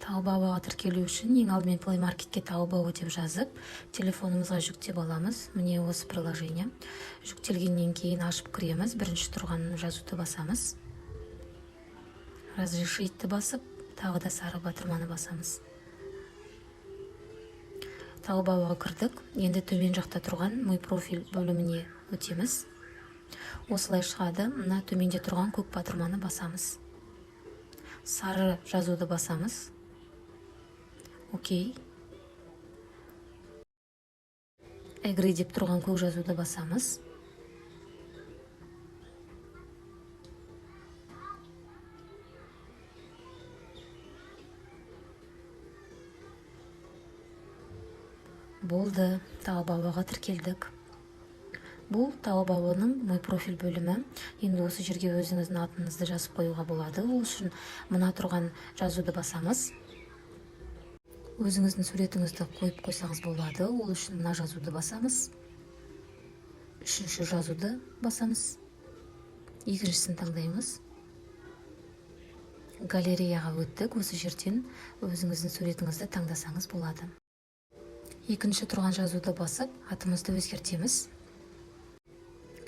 Таобаоға тіркелу үшін ең алдымен Play Marketке Таобао деп жазып, телефонымызға жүктеп аламыз. Міне, осы приложение. Жүктелгеннен кейін ашып кіреміз. Бірінші тұрған жазуды басамыз. Разрешить басып, тағы да сары батырманы басамыз. Таобаоға кірдік. Енді төмен жақта тұрған «Мой профиль» бөліміне өтеміз. Осылай шығады. Мына төменде тұрған көк батырманы басамыз. Сары жазуды басамыз. Окей. Игры деп тұрған көк жазуды басамыз. Болды, Таобаоға тіркелдік. Бұл Таобаоның «Мой профиль» бөлімі. Енді осы жерге өзіңіздің атыңызды жазып қоюға болады. Ол үшін мына тұрған жазуды басамыз. Өзіңіздің суретіңізді қойып қойсаңыз болады. Ол үшін мына жазуды басамыз. Үшінші жазуды басамыз. Екіншісін таңдаймыз. Галереяға өттік. Осы жерден өзіңіздің суретіңізді таңдасаңыз болады. Екінші тұрған жазуды басып, атымызды өзгертеміз.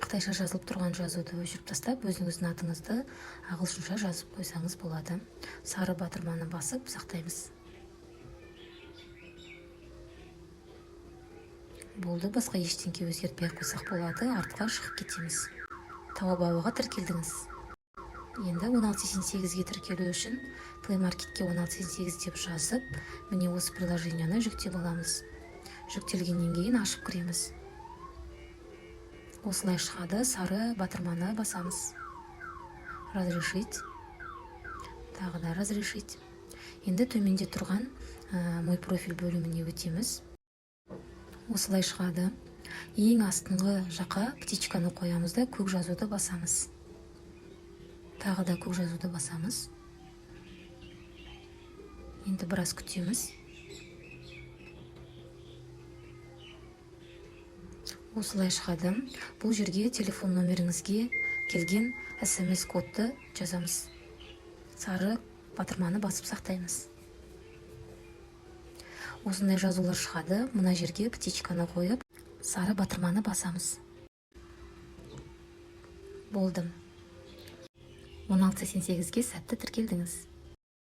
Қытайша жазылып тұрған жазуды өшіріп тастап, өзіңіздің атыңызды ағылшынша жазып қойсаңыз болады. Сары батырманы басып, сақтаймыз. Болды, басқа ештеңке өзгертпей ақ қойсақ болады. Артқа шығып кетеміз. Таобаоға тіркелдіңіз. Енді 1688-ге тіркелу үшін Play Marketке 1688 деп жазып, міне, осы приложениені жүктеп аламыз. Жүктелгеннен кейін ашып кіреміз. Осылай шығады. Сары батырманы басамыз. Разрешить, тағы да разрешить. Енді төменде тұрған «Мой профиль» бөліміне өтеміз. Осылай шығады. Ең астыңғы жаққа птичканы қоямыз да, көк жазуды басамыз. Тағы да көк жазуды басамыз. Енді біраз күтеміз. Осылай шығады. Бұл жерге телефон номеріңізге келген СМС кодты жазамыз. Сары батырманы басып, сақтаймыз. Осындай жазулар шығады. Мына жерге птичканы қойып, сары батырманы басамыз. Болды, 1688-ге сәтті тіркелдіңіз.